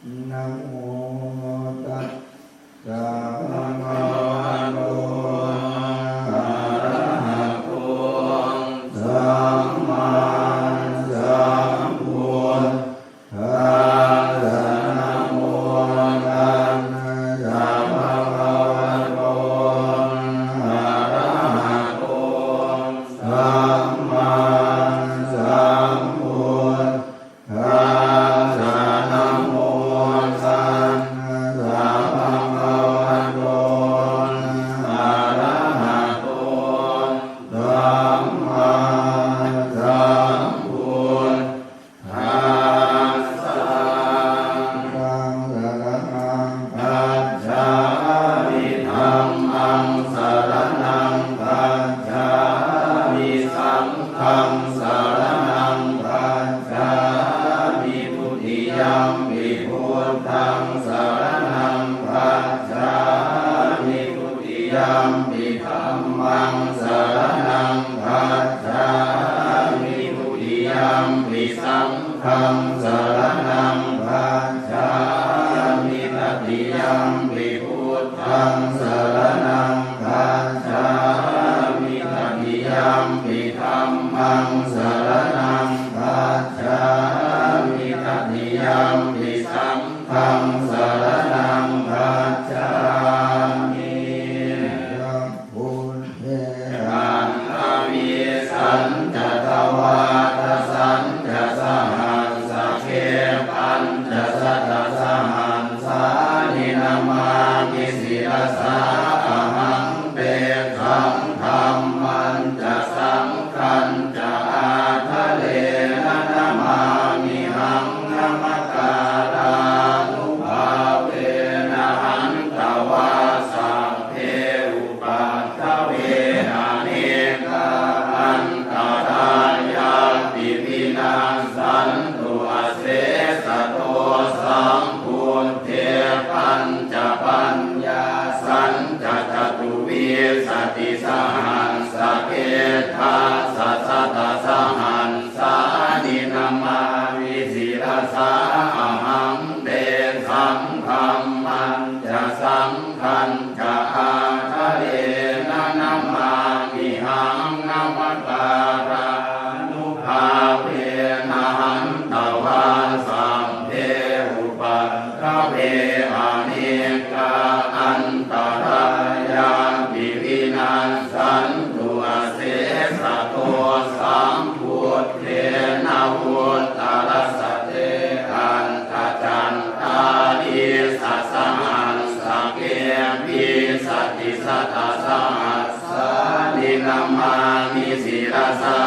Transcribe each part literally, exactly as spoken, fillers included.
Namo tassa bhagavato arahato sammāsambuddhassa. Namo tassa bhagavato arahato sammāsambuddhassa. Namo tassa bhagavato arahato sammāsambuddhassa. Buddhaṃ saraṇaṃ gacchāmi. Dhammaṃ saraṇaṃ gacchāmi. Saṅghaṃ saraṇaṃ gacchāmi. Dutiyampi buddhaṃ saraṇaṃ gacchāmi. Dutiyampi dhammaṃ saraṇaṃ gacchāmi. Dutiyampi saṅghaṃ saraṇaṃ gacchāmi. Tatiyampi buddhaṃ saraṇaṃ gacchāmi. Tatiyampi dhammaṃ saraṇaṃ gacchāmi. Tatiyampi saṅghaṃ saraṇaṃ gacchāmi. Buddhe aṭṭhavīsañca dvādasañca sahassake pañcasatasahassāni namāmi sirasā ahaṃ. Tesaṃ dhammañca saṅghañca ādarena namāmihaṃ. Namakārānubhāvena hantvā sabbe upaddave anekā antarāyāpi vinassantu asesato. Sambuddhe pañcapaññāsañca catuvīsatisahassake dasasatasahassāni namāmi sirasā ahaṃ. Tesaṃ dhammañca saṅghañca ādarena namāmihaṃ. Namakārānubhāvena hantvā sabbe upaddave anekā antarāyāpi vinassantu asesato. Sambuddhe navuttarasate aṭṭhacattāḷīsasahassake vīsatisatasahassāni namāmi sirasā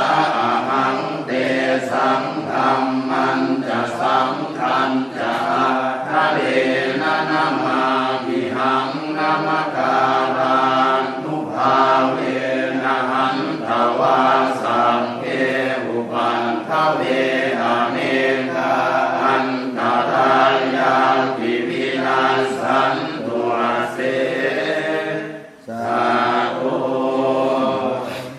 ahaṃ. Tesaṃ dhammañca saṅghañca ādarena namāmihaṃ. Namakārānubhāvena hantvā sabbe upaddave anekā antarāyāpi vinassantu asesato.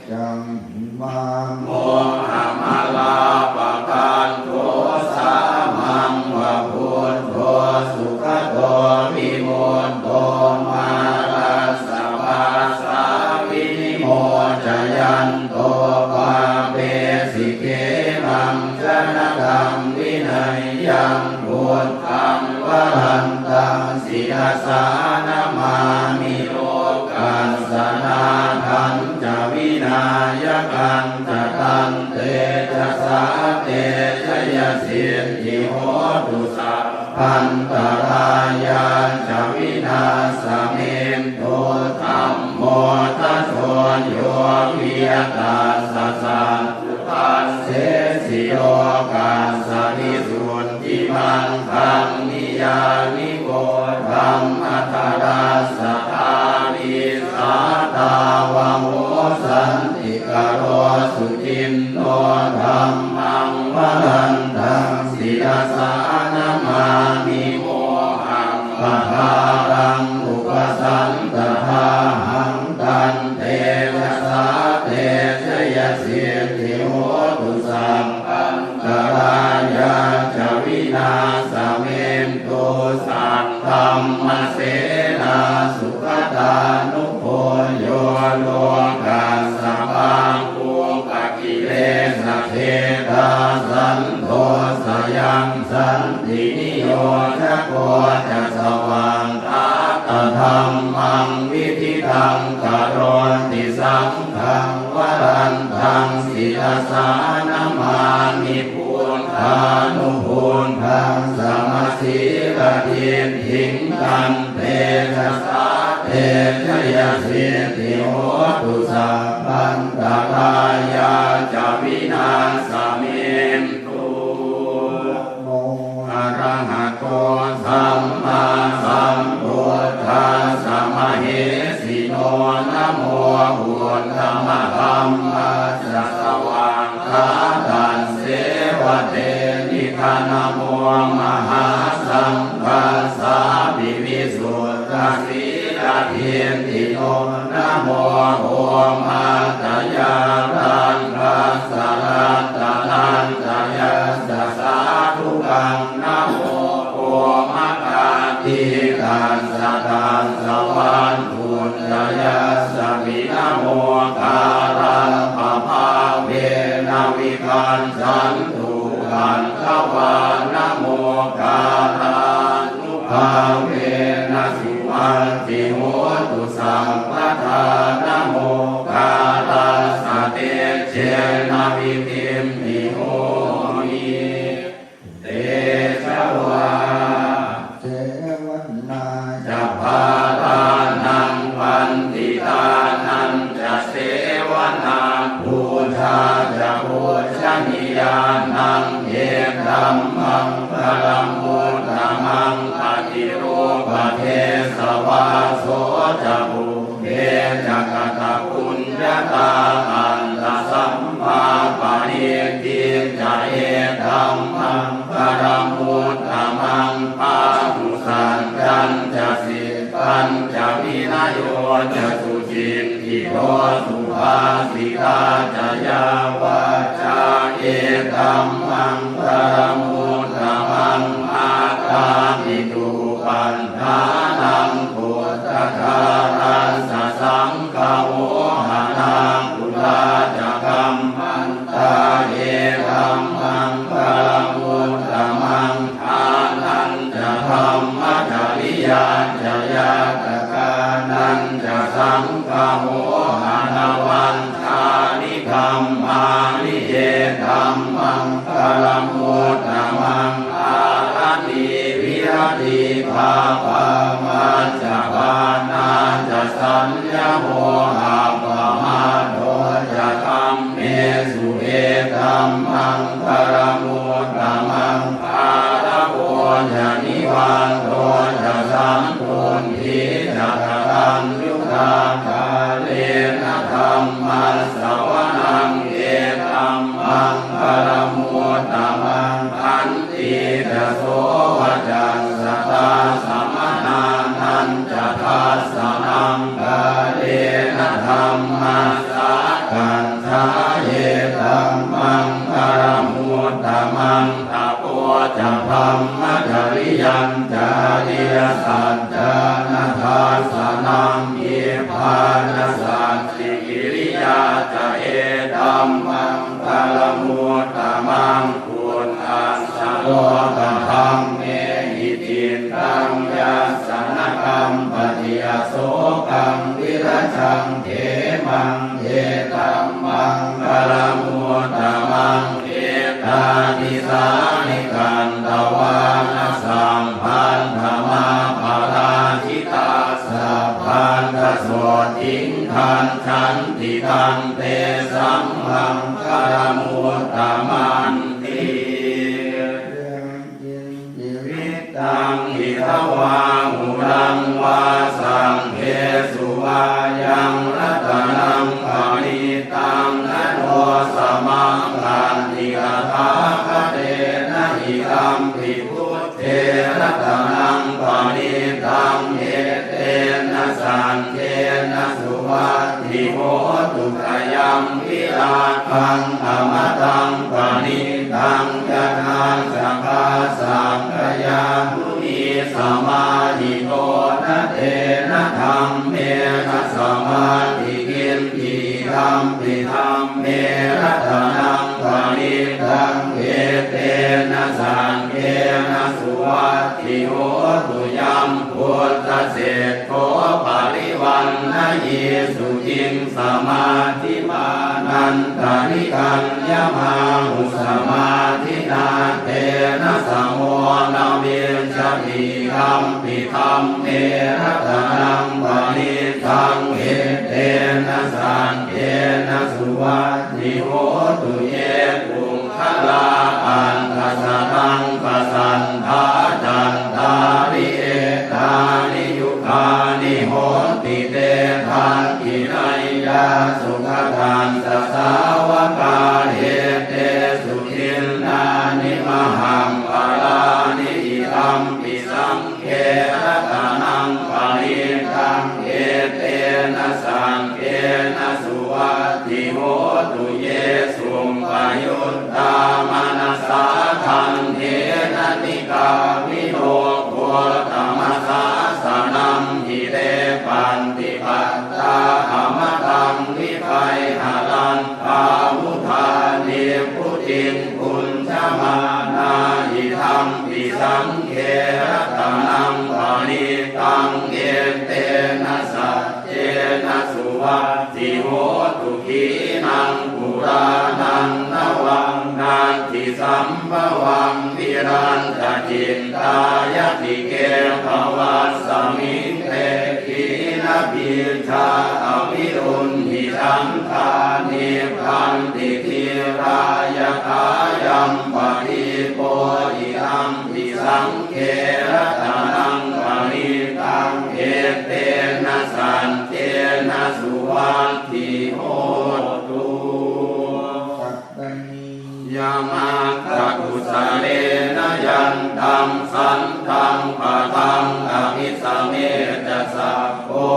Caṃ imā mohamalāpakaṭṭho sāmaṃ va buddho sugato vimutto mārassa pāsā vinimocayanto pāpesi khemaṃ janataṃ vineyyaṃ. Buddhaṃ varantaṃ sirasā namāmi lokassa nāthañca vināyakañca tantejasā te jayasiddhi hotu sabbantarāyā ca vināsamentu. Dhammo dhajo yo viya tassa satthu dassesi lokassa visuddhimaggaṃ niyyāniko dhammadharassa dhārī sātāvaho santikaro suciṇṇo. Dhammaṃ varantaṃ sirasā namāmi mohaṃ padhāraṃ upasantaṭhāhaṃ tantejasā te jayasiddhi hotu sabbantarāyā ca vināsamentu. Senā sugatānugo yo lokassa pāpūpakilesajetā santo sayaṃ santiniyojako ca svākkhātadhammaṃ viditaṃ karoti saṅghaṃ varantaṃ sirasā namāmi buddhānubuddhaṃ samasīladiṭṭhiṃ tantejasā te jayasiddhi hotu sabbantarāyā ca vināsamentu. Namo arahato sammāsambuddhassa mahesino. Namo uttamadhammassa svākkhātasseva tenidha. Namo mahāsaṅghassāpi visuddhasīladiṭṭhino. Namo omātyāraddhassa ratanattayassa sādhukaṃ. Namo omakātītassa tassa vatthuttayassapi. Namokārappabhāvena vigacchantu upaddavā. Namokārānubhāvena suvatthi hotu sabbadā. Namokārassa tejena vidhimhi homi tejavā. Sevanā ca bālānaṃ paṇḍitānañca sevanā, pūjā ca pūjanīyānaṃ etammaṅgalamuttamaṃ. Paṭirūpadesavāso ca pubbe ca katapuññatā, attasammāpaṇidhi ca etammaṅgalamuttamaṃ. Bāhusaccañca sippañca vinayo ca sucikkito, subhāsitā ca yā vācā etammaṅgalamuttamaṃ. Mātāpituupaṭṭhānaṃ puttadārassa saṅgaho, anākulā ca kammantā etammaṅgalamuttamaṃ. Dānañca dhammacariyā ca ñātakānañca saṅgaho, anavajjāni dhammāni etammaṅgalamuttamaṃ. Āratī viratī pāpā majjapānā ca saññamo, appamādo ca dhammesu etammaṅgalamuttamaṃ. Gāravo ca nivāto ca santuṭṭhī ca kataññutā, kālena dhammassavanaṃ etammaṅgalamuttamaṃ. Khantī ca sovacassatā samaṇānañca dassanaṃ, kālena dhammasākacchā etammaṅgalamuttamaṃ. Tapo ca brahmacariyañca ariyasaccāna dassanaṃ, nibbānasacchikiriyā ca etammaṅgalamuttamaṃ. Phuṭṭhassa lokadhammehi cittaṃ yassa na kampati, asokaṃ virajaṃ khemaṃ etammaṅgalamuttamaṃ. Etādisāni katvāna sabbatthamaparājitā, sabbattha sotthiṃ gacchanti, tantesaṃ maṅgalamuttamanti. Yaṅkiñci vittaṃ idha vā huraṃ vā, saggesu vā yaṃ ratanaṃ paṇītaṃ, na no samaṃ atthi tathāgatena, idampi buddhe ratanaṃ paṇītaṃ, etena saccena suvatthi hotu. Khayaṃ virāgaṃ amataṃ paṇītaṃ, yadajjhagā sakyamunī samāhito, Idampi dhamme ratanaṃ paṇītaṃ, etena saṅghena suvatthi hotu. Yaṃ buddhaseṭṭho parivaṇṇayī suciṃ, samādhimānantarikaññamāhu, samādhinā tena samo na vijjati. Idampi dhamme ratanaṃ paṇītaṃ, etena saṅghena suvatthi hotu. Ye puggalā aṭṭha sataṃ pasaṭṭhā, cattāri etāni yugāni honti, te dakkhiṇeyyā sugatassa sāvakā, etesu dinnāni mahapphalāni. Idampi saṅghe ratanaṃ paṇītaṃ, etena saṅghena suvatthi hotu. Ye suppayuttā manasā daḷhena, nikkāmino gotamasāsanamhi, te pattipattā amataṃ vigayha, laddhā mudhā nibbutiṃ bhuñjamānā. Idampi saṅghe ratanaṃ paṇītaṃ, etena saccena suvatthi hotu. Khīṇaṃ purāṇaṃ navaṃ natthi sambhavaṃ, virattacittāyatike bhavasmiṃ, te khīṇabījā avirūḷhichandā, nibbanti dhīrā yathāyampadīpo. Idampi saṅghe ratanaṃ paṇītaṃ, etena saccena suvatthi hotu. Yamaggakusalena yantaṃ santaṃ padaṃ abhisamecca, sakko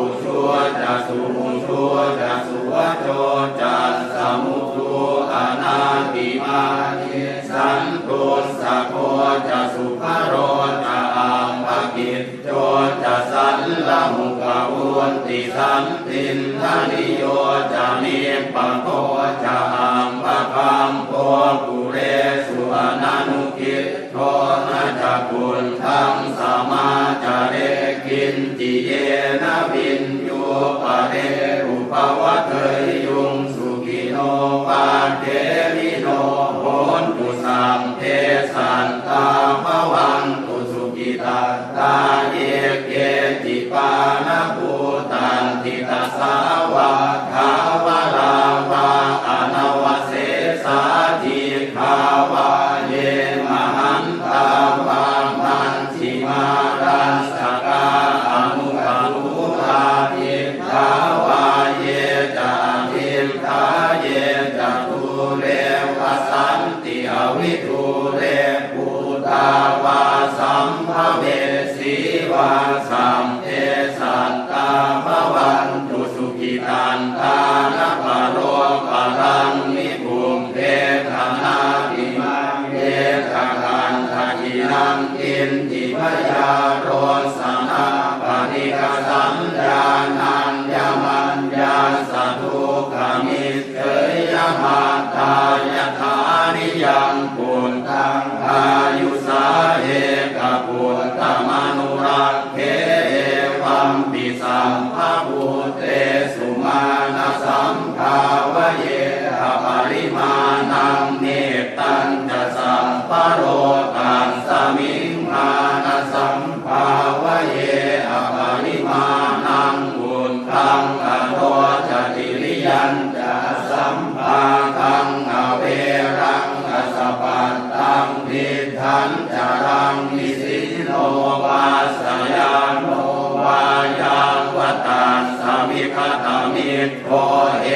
ujū ca suhujū ca, suvaco cassa mudu anatimānī. Santussako ca subharo ca, appakicco ca sallahukavutti, santindriyo ca nipako ca, appagabbho kulesu ananugiddho. Na ca khuddaṃ samācare kiñci, yena viññū pare upavadeyyuṃ. Sukhino vā khemino hontu, sabbe sattā bhavantu sukhitattā. Ye keci pāṇabhūtatthi, tasā vā thāvarā vā anavasesā, dīghā vā ye mahantā vā, majjhimā rassakā aṇukathūlā. Diṭṭhā vā ye ca adiṭṭhā, ye ca dūre vasanti avidūre, bhūtā vā sambhavesī vā, sabbe sattā bhavantu sukhitattā. Na paro paraṃ nikubbetha, nātimaññetha katthaci naṃ kiñci, byārosanā paṭighasaññā, nāññamaññassa dukkhamiccheyya. Mātā yathā niyaṃ puttaṃ, āyusā ekaputtamanurakkhe, evampi sabbabhūtesu mānasambhāvaye aparimāṇaṃ. Mettañca sabbalokasmiṃ mānasambhāvaye aparimāṇaṃ, uddhaṃ adho ca tiriyañca, asambādhaṃ averaṃ asapattaṃ. Tiṭṭhañcaraṃ nisinno vā, sayāno vā yāvatassa vigatamiddho,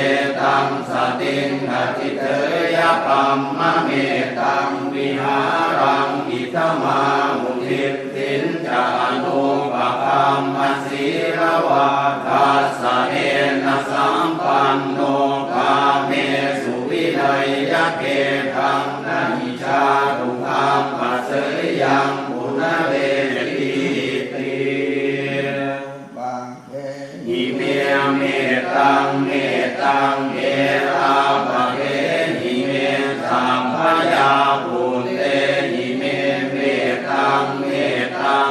etaṃ satiṃ adhiṭṭheyya, brahmametaṃ vihāraṃ idhamāhu. Diṭṭhiñca anupagamma sīlavā, dassanena sampanno, kāmesu vineyya gedhaṃ, na hi jātu gabbhaseyyaṃ punaretīti. Imehi mettaṃ mettaṃ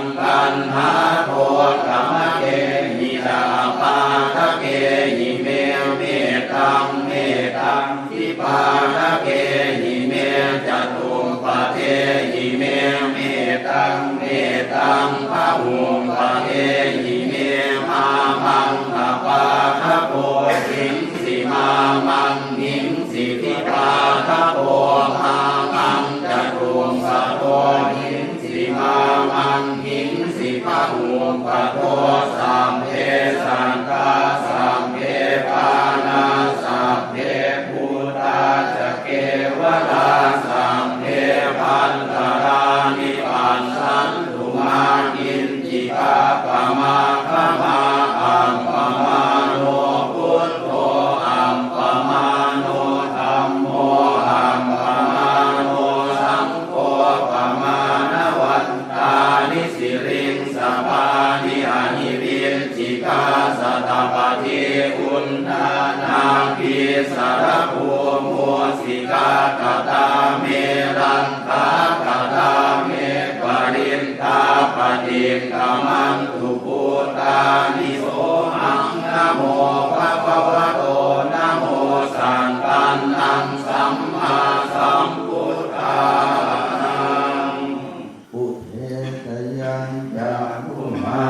Kaṇhāto kamatehi ca apādakehi me mettaṃ, mettaṃ dvipādakehi me catuppadehi me mettaṃ, mettaṃ bahuppadehi me. Mā maṃ apādako hiṃsi, mā maṃ hiṃsi dvipādako, mā maṃ catuppado hiṃsi, mā maṃ hiṃsi bahuppado. Sabbe sattā sabbe pāṇā sabbe bhūtā ca kevalā, sabbe bhaddekaraṇī passantu mā kiñci pappamā. Khamā appamāṇo buddho appamāṇo dhammo appamāṇo saṅgho pamāṇavantāni siriṃsapāni ahi vicchikā satapadī uṇṇānābhī sarabū mūsikā. Katā me rakkhā katā me parittā paṭikkamantu bhūtāni. Sohaṃ namo bhagavato namo sattannaṃ sammāsambuddhānaṃ. Pubbe cāyantu cakkhumā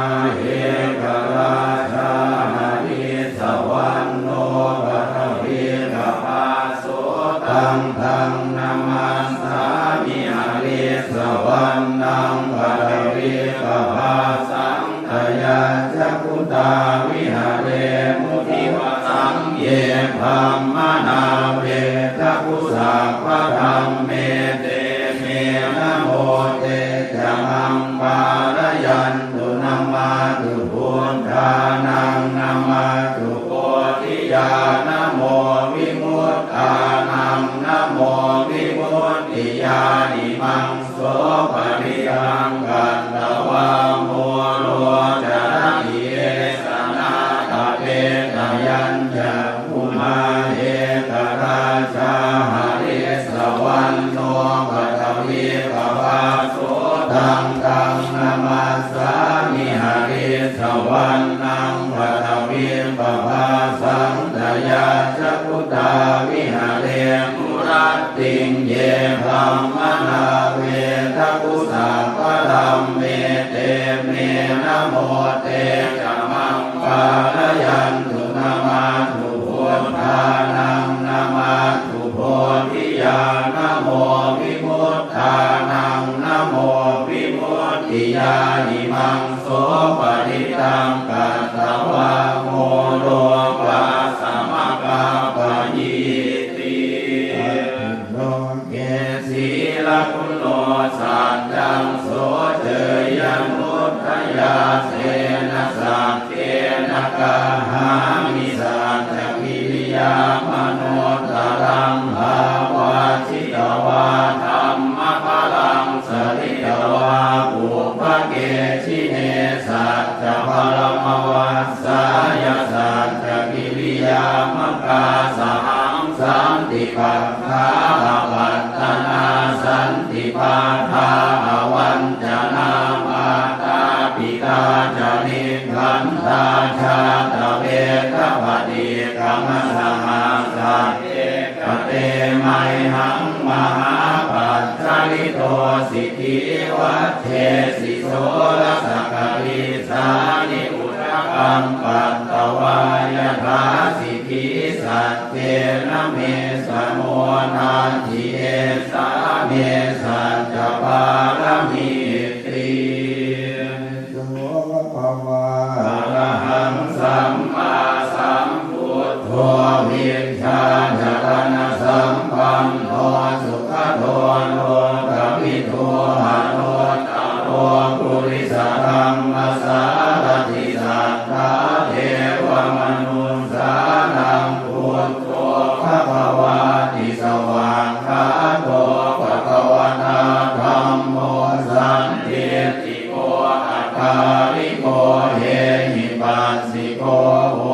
ekarājā harissavaṇṇo paṭhavippabhāso, taṃ taṃ namassāmi harissavaṇṇaṃ paṭhavippabhāsaṃ, tayajja guttā viharemu divasaṃ. Ye brāhmaṇā vedagu sabbadhamme, te me namo te ca maṃ pālayantu. Namatthu buddhānaṃ namatthu bodhiyā, namo vimuttānaṃ namo vimuttiyā. Imaṃ so parittaṃ katvā moro carati esanā. Pabbe cāyantu cakkhumā ekarājā harissavaṇṇo paṭhavippabhāso, taṃ taṃ namassāmi harissavaṇṇaṃ paṭhavippabhāsaṃ, tayajja guttā viharemu rattiṃ. Ye brāhmaṇā vedagu sabbadhamme, te me namo te ca maṃ pālayantu. Namatthu buddhānaṃ namatthu bodhiyā, namo vimuttānaṃ namo vimuttiyā. Imaṃ so parittaṃ katvā moro vāsamakappayīti. Loke sīlaguṇo saccaṃ soceyyanuddayāsena, saccena kāhāmi saccakiriyamanuttaraṃ. Āvajjitvā dhammabalaṃ saritvā pubbake jine, saccabalamavassāya saccakiriyamakāsahaṃ. Santi pakkhā apattanā, santi pādā avañcanā, mātā pitā ca nikkhantā, jātaveda paṭikkama. Saha sacce kate mayhaṃ mahāpajjalito sikhī, vajjesi soḷasa karīsāni, udakaṃ patvā yathā sikhī, saccena me samo natthi, esā me saccapāramīti. Arahaṃ sammāsambuddho vijjācaraṇasampanno sugato lokavidū anuttaro purisadammasārathi satthā devamanussānaṃ buddho bhagavāti. Svākkhāto bhagavatā dhammo sandiṭṭhiko akāliko ehipassiko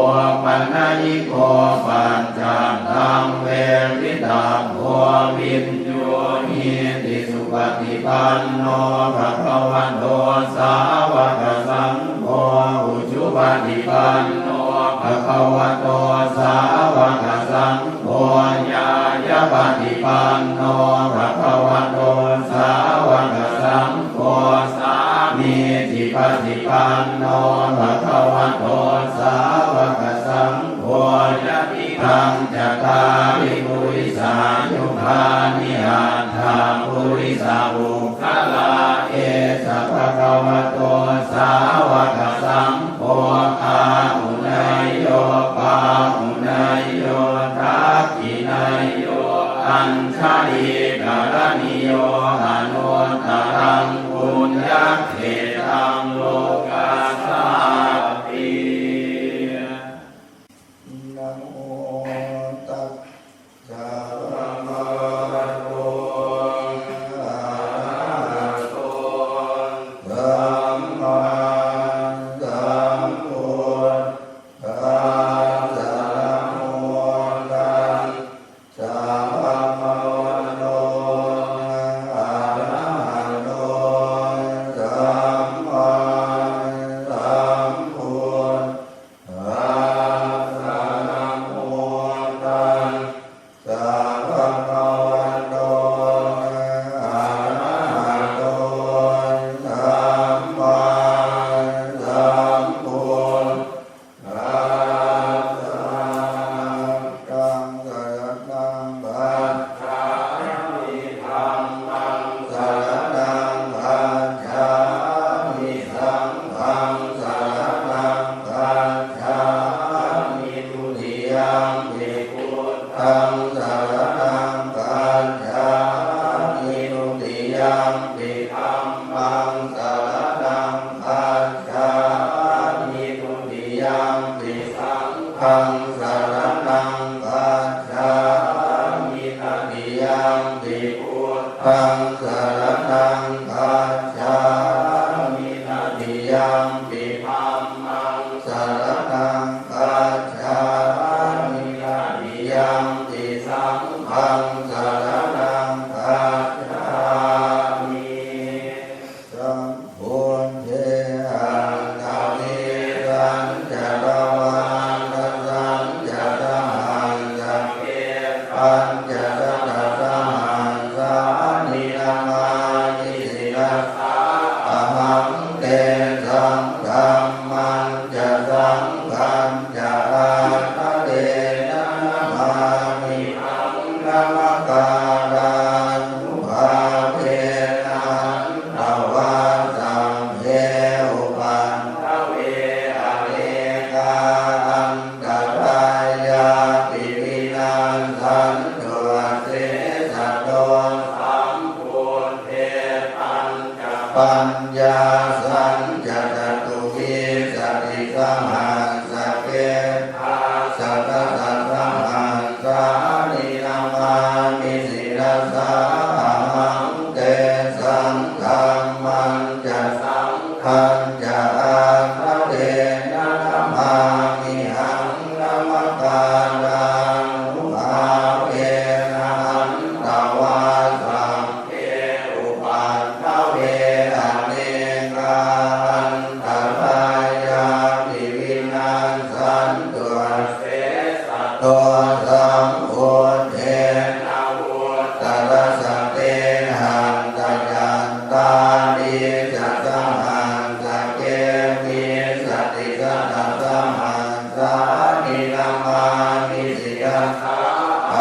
opanayiko paccattaṃ veditabbo viññūhīti. Supaṭipanno bhagava to sāvakasaṅgho, ujupaṭipanno bhagavato sāvakasaṅgho, ñāyapaṭipanno bhagavato sāvakasaṅgho, sāmīcipaṭipanno bhagavato sāvakasaṅgho, yadidaṃ cattāri purisayugāni aṭṭha purisapuggalā, esa bhagavato sāvakasaṅgho, āhuneyyo pāhuneyyo dakkhiṇeyyo añjalikaraṇīyo, anuttaraṃ puññakkhettaṃ lokassāti. Namo tassa bhagavato arahato sammāsambuddhassa. Namo tassa bhagavato arahato sammāsambuddhassa. Namo tassa bhagavato arahato sammāsambuddhassa. Buddhaṃ saraṇaṃ gacchāmi. Dhammaṃ saraṇaṃ gacchāmi. Saṅghaṃ saraṇaṃ gacchāmi. Dutiyampi buddhaṃ saraṇaṃ gacchāmi. Dutiyampi dhammaṃ saraṇaṃ gacchāmi. Dutiyampi saṅghaṃ saraṇaṃ gacchāmi. Tatiyampi buddhaṃ saraṇaṃ gacchāmi. Tatiyampi dhammaṃ saraṇaṃ gacchāmi. Tatiyampi saṅghaṃ saraṇaṃ gacchāmi. Sambuddhe aṭṭhavīsañca dvādasañca sahassake pañcasatasahassāni namāmi sirasā ahaṃ. Tesaṃ dhammañca saṅghañca ādarena namāmihaṃ. Namakārānubhāvena hantvā sabbe upaddave anekā antarāyāpi vinassantu asesato. Sambuddhe pañca paññāsañca catuvīsatisahassake dasasatasahassāni namāmi sirasā ahaṃ. Tesaṃ dhammañca saṅghañca ādarena namāmihaṃ. Namakārānubhāvena hantvā sabbe upaddave anekā antarāyāpi vinassantu asesato. Sambuddhe navuttarasate aṭṭhacattāḷīsasahassake vīsatisatasahassāni namāmi sirasā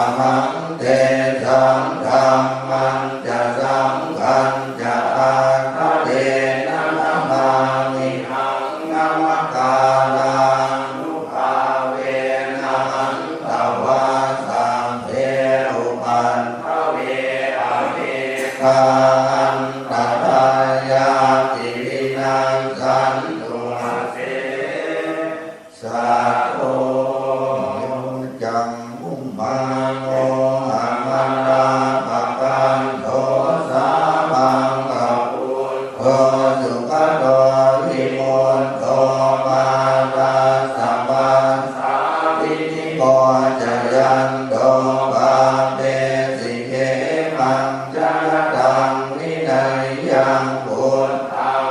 ahaṃ. Tesaṃ dhammañca saṅghañca ādarena namāmihaṃ. Namakārānubhāvena hantvā sabbe upaddave anekā antarāyāpi vinassantu ase sato. Yo cambumāno amanāpakaṇṭho sāmaṃ kapuṭṭho sugato vimutto mātassa passa vinimocayanto pāpesi khemaṃ janataṃ vineyyaṃ. Buddhaṃ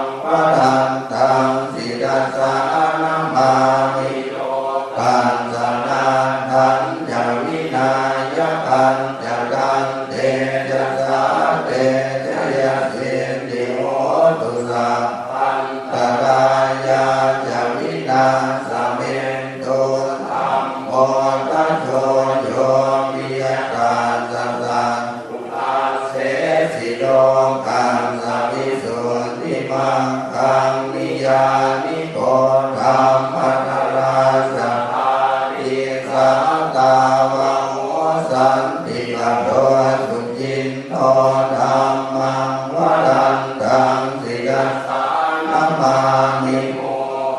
Niyāniko dhammadharassa dāri, sātāvaho santikaro suciṇ- -ṇḍo, dhammaṃ varantaṃ sirasā namāmi.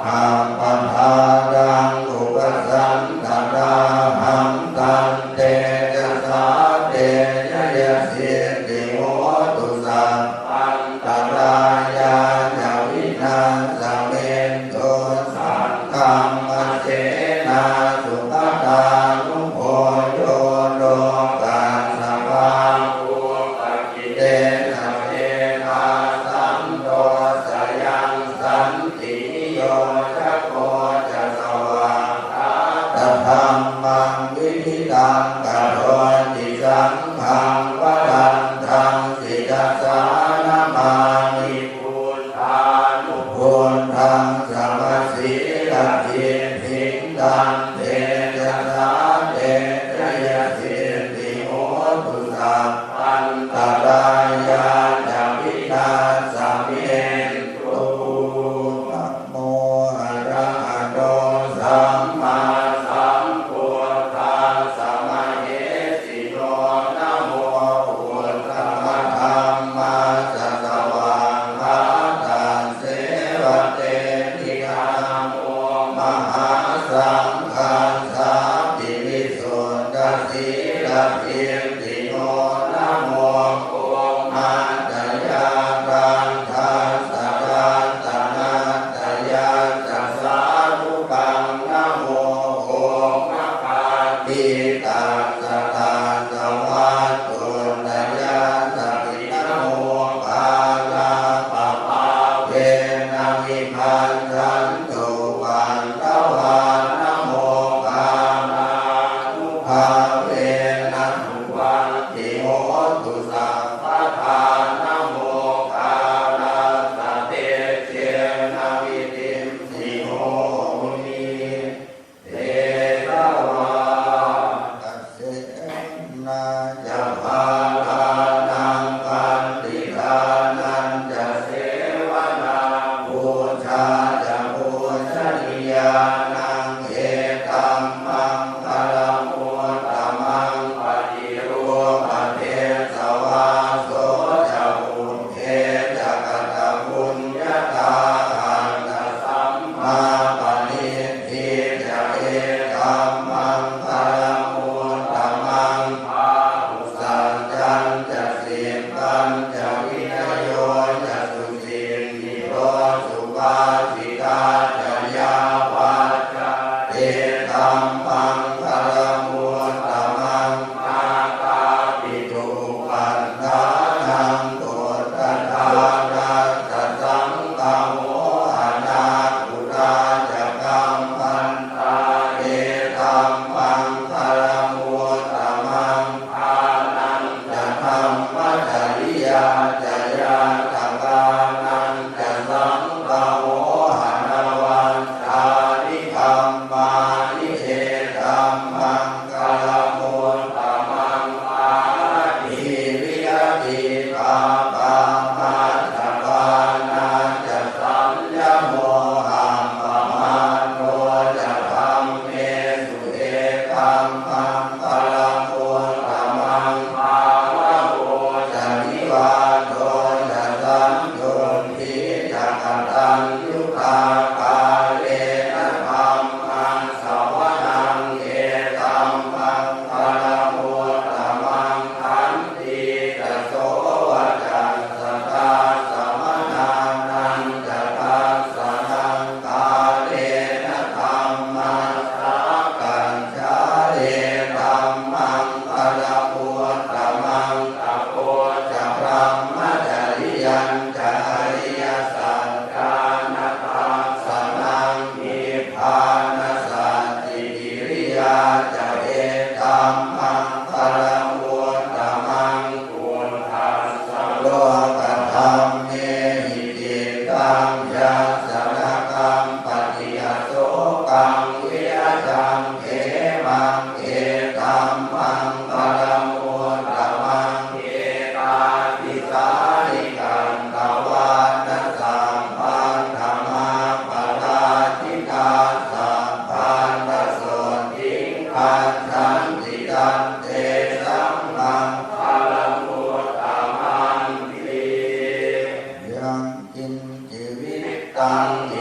Mohappamādaṃ upasantadāhaṃ, tantejasā te jayasiddhi hotu, sabbantarāyā ca vināsamentu. Saṅghamma senā sugatānugo yo, lokassa pāpū- -pakicchena seṭṭho, santo sayaṃ santiniyojako ca, svākkhātadhammaṃ viditaṃ karoti. Saṅghaṃ varantaṃ sirasā namāmi, buddhānubuddhaṃ samasīladiṭṭhiṃ, tantejasā te jayasiddhi hotu, sabbantarāyā ca vināsamentu. Namo arahato sammāsambuddhassa mahesino, namo uttamadhammassa svākkhātasseva tenidha, namo mahāsaṅghassāpi visuddhasīladiṭṭhino, namo omātyāraddhassa ratanattayassa sādhukaṃ, namo omakātītassa tassa vatthuttayassapi, namo kārāppabhāvena vigacchantu upaddavā, namo kārānubhāvena suvatthi hotu sabbadā, namo kārassa tejena vidhimhi homi tejavā. Dakkhiṇā ca bālānaṃ paṇḍitānañca sevanā, pūjā ca pūjanīyānaṃ etammaṅgalamuttamaṃ. Paṭirūpadesavāso ca pubbe ca katapuññatā, attasammāpaṇidhi ca etammaṅgalamuttamaṃ. Bāhusaccañca sippañca vinayo ca susikkhito, subhāsitā ca yā vācā etammaṅgalamuttamaṃ. Mātāpituupaṭṭhānaṃ puttadārassa saṅgaho, anākulā ca kammantā etammaṅgalamuttamaṃ. Dānañca dhammacariyā ca ñātakānañca saṅgaho, anavajjāni kammāni etammaṅ galamuttamaṃ. Āratī viratī pāpā majjapānā ca saññamo, appamādo ca dhammesu etammaṅgalamuttamaṃ. Gāravo ca nivāto ca santuṭṭhī ca kataññutā, kālena dhamma ssavanaṃ etammaṅgalamuttamaṃ. Khantī ca sovacassatā samaṇānañca dassanaṃ, kālena dhammasākacchā etammaṅgalamuttamaṃ. Tapo ca brahmacariyañca ariyasaccāna dass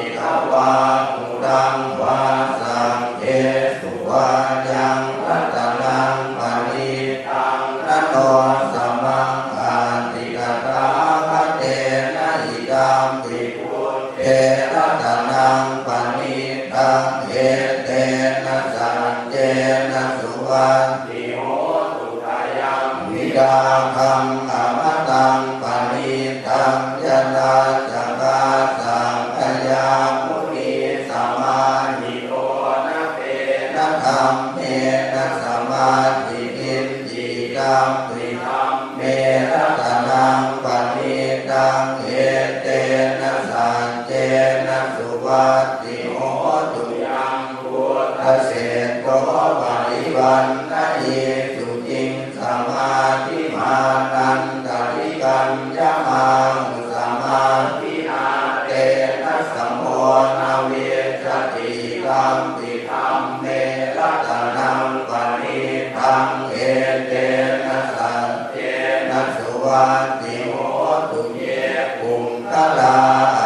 idha vā huraṃ vā saggesu vā yaṃ ratanaṃ paṇītaṃ, na no samaṃ atthi tathāgatena, idampi buddhe ratanaṃ paṇītaṃ, etena saccena suvatthi hotu. Khayaṃ virāgaṃ amataṃ paṇītaṃ, yadajjhagā sakyamunī samāhito, na tena dhammena samatthi kiñci, idampi dhamme ratanaṃ paṇītaṃ, etena saccena suvatthi hotu. Yaṃ buddhaseṭṭho parivaṇṇayī suciṃ, samādhimānantarikaññamāhu, samādhinā tena samo na vijjati, idampi dhamme ratanaṃ paṇītaṃ, etena saccena suvatthi hotu. Ye puggalā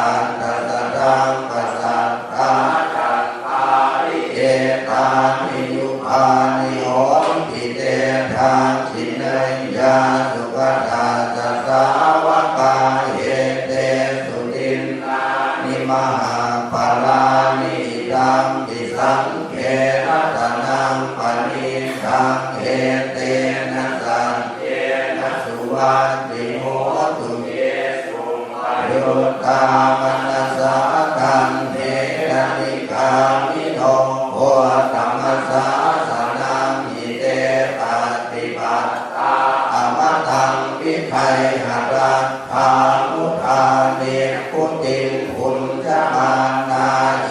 aṭṭha sataṃ pasaṭṭhā, cattāri etāni yugāni honti, te dakkhiṇeyyā sugatassa sāvakā, etesu dinnāni mahapphalāni, idampi saṅghe ratanaṃ paṇītaṃ, etena saccena suvatthi hotu. Ye suppayuttā manasā daḷhena, nikkāmino gotamasāsanamhi, te pattipattā amataṃ vigayha, laddhā mudhā nibbutiṃ bhuñjamānā,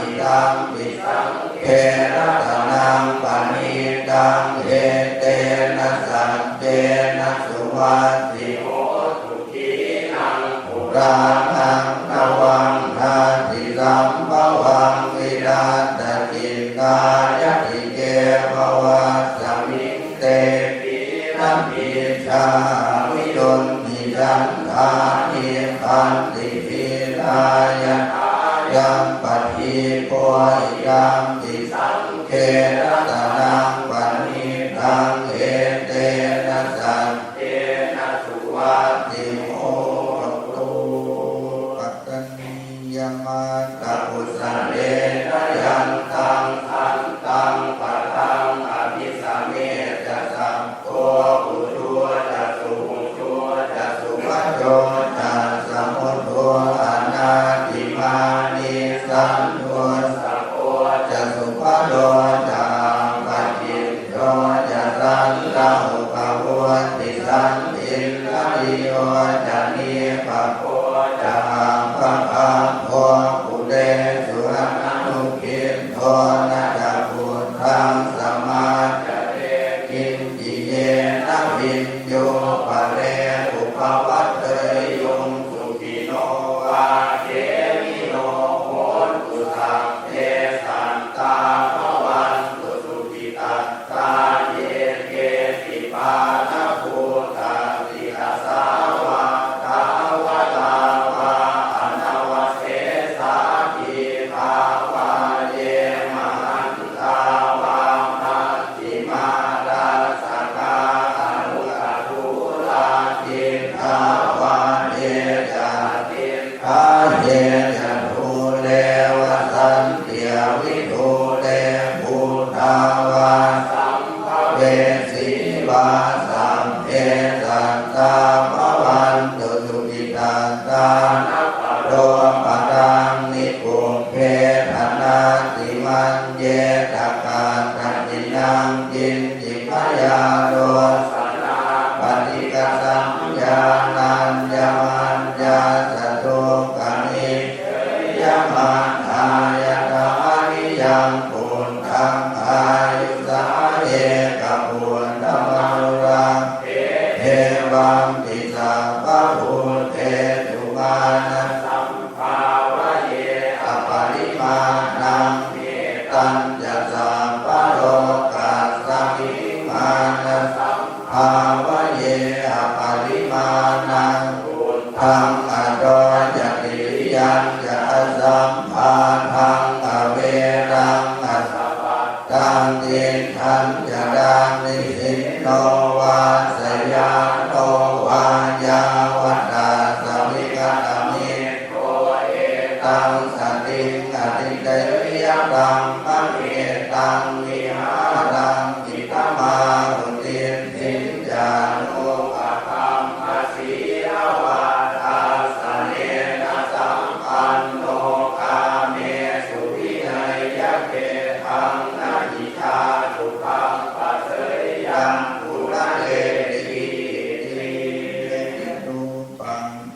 idampi saṅghe ratanaṃ paṇītaṃ, etena saccena suvatthi hotu. Khīṇaṃ purāṇaṃ navaṃ natthi sambhavaṃ, virattacittāyatike bhavasmiṃ, te khīṇabījā aviruḷhichandā, nibbanti dhīrā yathāyampadīpo, idampi saṅghe ratanaṃ paṇītaṃ, etena saccena suvatthi hotu. Pattani yamatthakusalena, yantaṃ santaṃ padaṃ abhisamecca, sakko ujū ca suhujū ca, suvaco cassa mudu anatimānī, santussako ca subharo ca, appakicco ca sallahukavutti, santindriyo ca nipako ca, appagabbho kulesu ananugiddho, na ca khuddaṃ samācare kiñci, yena viññū pare upavadeyyuṃ. Sukhino vā khemino hontu, sabbe sattā bhavantu sukhitattā, ye keci pāṇabhūtatthi, tasā vā thāvarā vā anavasesā, dīghā vā ye mahantā vā, majjhimā rassakā aṇukathūlā, diṭṭhā vā ye ca adiṭṭhā, ye ca dūre vasanti avidūre, bhūtā vā sambhavesī vā, sabbe sattā bhavantu sukhitattā, na paro paraṃ nikubbetha, nātimaññetha katthaci naṃ kiñci, byārosanā paṭighasaññā, nāññamaññassa dukkhamiccheyya, mattā yathā niyaṃ puttaṃ, āyusā ekaputtamanurakkhe, evampi sabbabhūtesu, mānasam bhāvaye aparimāṇaṃ, mettañca sabbalokasmiṃ, mānasam bhāvaye aparimāṇaṃ, uddhaṃ adho ca tiriyañca, asam Satiṃ adhiṭṭheyya, brahmametaṃ vihāraṃ idhamāhu. Diṭṭhiñca anupagamma, sīlavā dassanena sampanno, kāmesu vineyya gedhaṃ, na hi jātu gabbhaseyyaṃ punaretīti.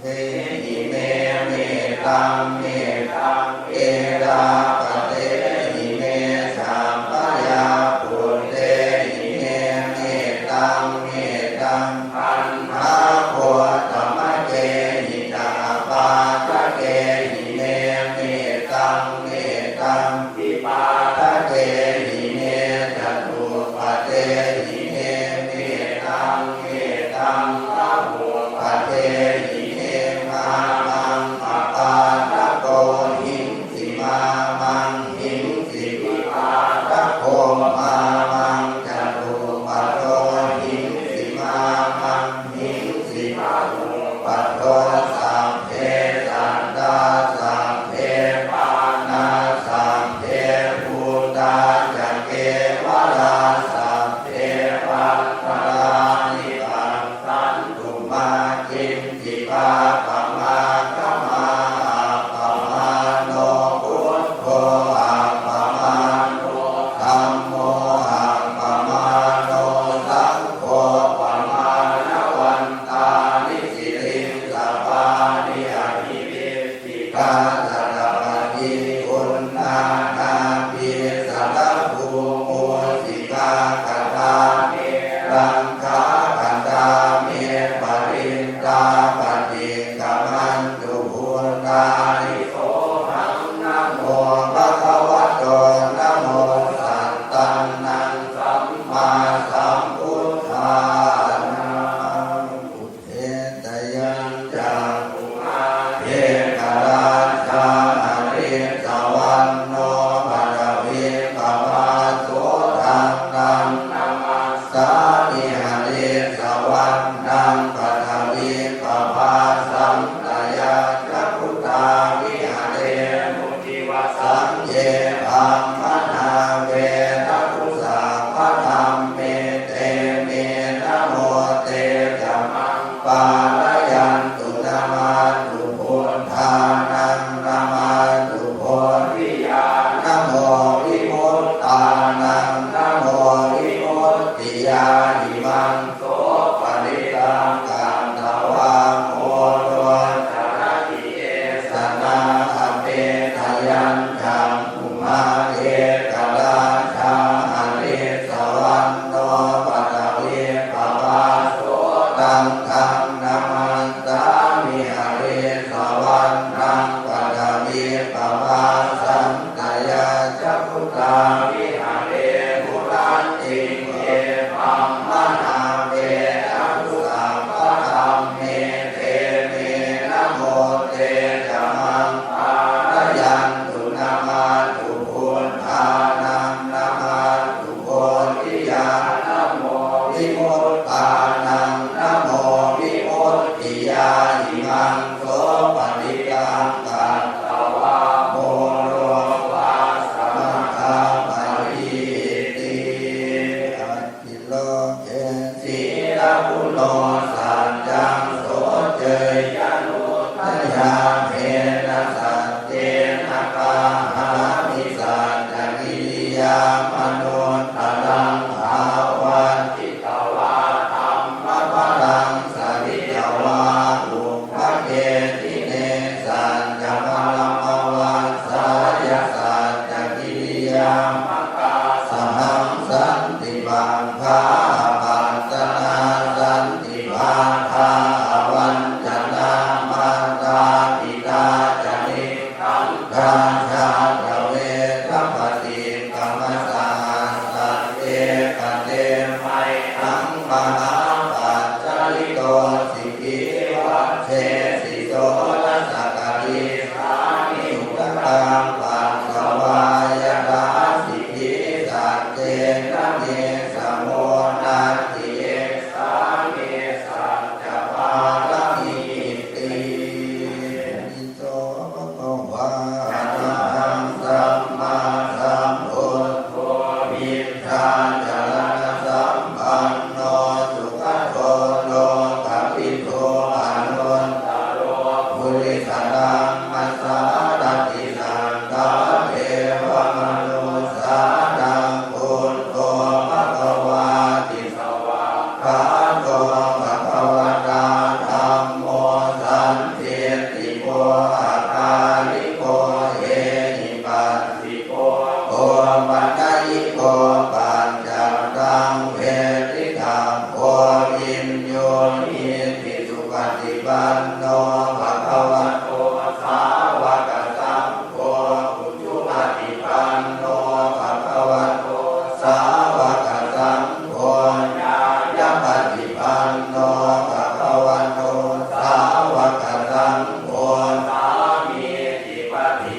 Dehi me mettaṃ, mettaṃ erāpathehi me, sabbayapputtehi me mettaṃ, mettaṃ gandhabbottamakehi ca, apādakehi me mettaṃ, mettaṃ vipādakehi me, catuppadehi me mettaṃ, mettaṃ bahuppadehi me, mā maṃ apādako hiṃsi, mā maṃ hiṃsi vipādako, mā maṃ catuppado hiṃsi, mā maṃ hiṃsi bahuppado. Sabbe sattā sabbe pāṇā, sabbe bhūtā ca kevalā, sabbe bhadrāni passantu, mā kiñci pāpam āgamā. Appamāṇo buddho, appamāṇo dhammo, appamāṇo saṅgho, pamāṇavantāni siriṃsapāni, ahi vicchikā satapadī uṇṇānābhī sarabū mūsikā, katā me rakkhā, katā me parittā, paṭikkamantu bhūtāni, sohaṃ namo bhagavato, namo sattannaṃ sammāsambuddhānaṃ. Etayañcakkhumā ekarājā harissavaṇṇo paṭhavippabhāso, taṃ taṃ namassāmi harissavaṇṇaṃ paṭhavippabhāsaṃ, tayajja guttā viharemu divasaṃ. Ye brāhmaṇā vedagu sabbadhamme, te me namo te ca maṃ pālayantu. Namatthu buddhānaṃ, namatthu bodhiyā, namo vimuttānaṃ, namo vimuttiyā. Imaṃ so parittaṃ katvā moro carati esanā, apetayañcakkhumā ekarājā harissavaṇṇo paṭhavippabhāso, taṃ taṃ namassāmi harissavaṇṇaṃ paṭhavippabhāsaṃ, tayajja guttā viharemu rattiṃ. Ye brāhmaṇā vedagu sabbadhamme, te me namo te ca maṃ pālayantu. Namatthu buddhānaṃ, namatthu bodhiyā, namo vimuttānaṃ, namo vimuttiyā. Imaṃ so parittaṃ katvā moro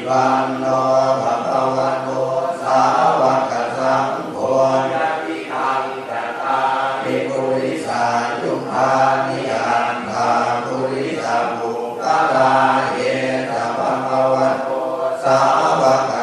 Panno bhagavato sāvakasaṅgho, yadidaṃ cattāri purisayugāni aṭṭha purisapuggalā, esa bhagavato sāvaka